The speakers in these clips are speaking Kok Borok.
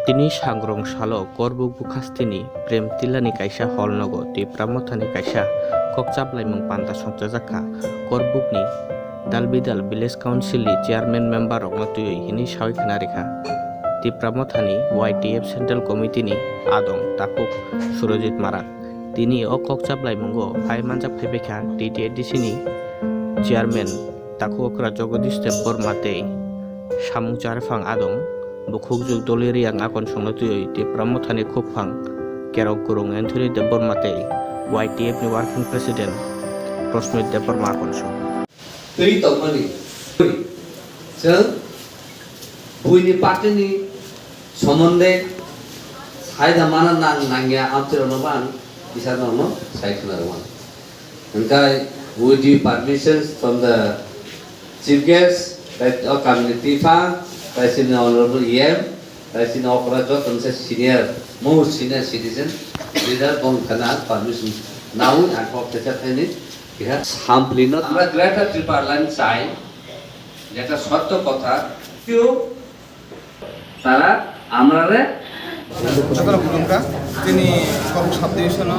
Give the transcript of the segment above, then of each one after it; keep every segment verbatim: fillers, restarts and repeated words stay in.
Tini sangrong salo Korbuk bukhastini Prem Tillani kaisa hall nogo Tipra Mothani kaisa kokchaplaimung panda songchajak kha. Korbukni Dalbidal Village Council ni chairman member rokno twiwi hwnwi sawi khna rikha Tipra Mothani Y T F Central Committee ni adong takhuk Surojit Marak. Tini o kokchaplaimungo phai manjak phaibaikha T T A D C ni chairman takhuk okra Jagadish Debbarma tei samung charwphang adong bukhukjwk Doli Riyang Akonsongno twiwi Tipra Mothani khukphang Kerok Gurung Anthony Debbarma tei Y T F ni working president Rosmit Debbarma Akonsong. Twi tongmani chwng buini party ni somonde saida mana nang nangya amchwrwngno bo ang kisa norokno sai khna rwmano. Hwnkhe with due permissions from the chief guest, tai o kamini T F A, tai chini honorable E M, tai chini okra joto ni senior, most senior citizen leader bong khana permission nawi ang kok thecha thaini keha samplino. Amra Greater Tipraland chai, jeta sotto kotha, tio tara amrare Jotoro khulumkha, chini Korbuk subdivision-o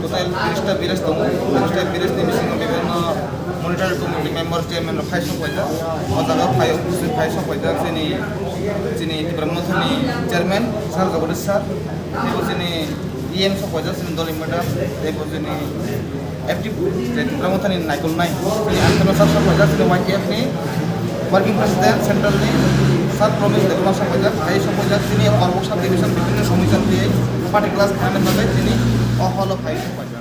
total tris ta village tongo. Tris ta village ni bisingo bibhinno monitoring committee member, chairman rok phai sok paijak. O jaga phai, phai sok paijak chini, chini Tipra Mothani chairman sir Jagadish sir, teibo chini E M sok paijak chini Doli madam, teibo chini active je Tipra Mothani naikolnai, chini Anthony sir sok paijak, chini Y T F ni working president central ni sir Promesh Debbarma sok paijak, tei sok paijak chini Korbuk subdivision bibhinno somisya tei party class khaina bagwi chini o hall o phai sok paijak.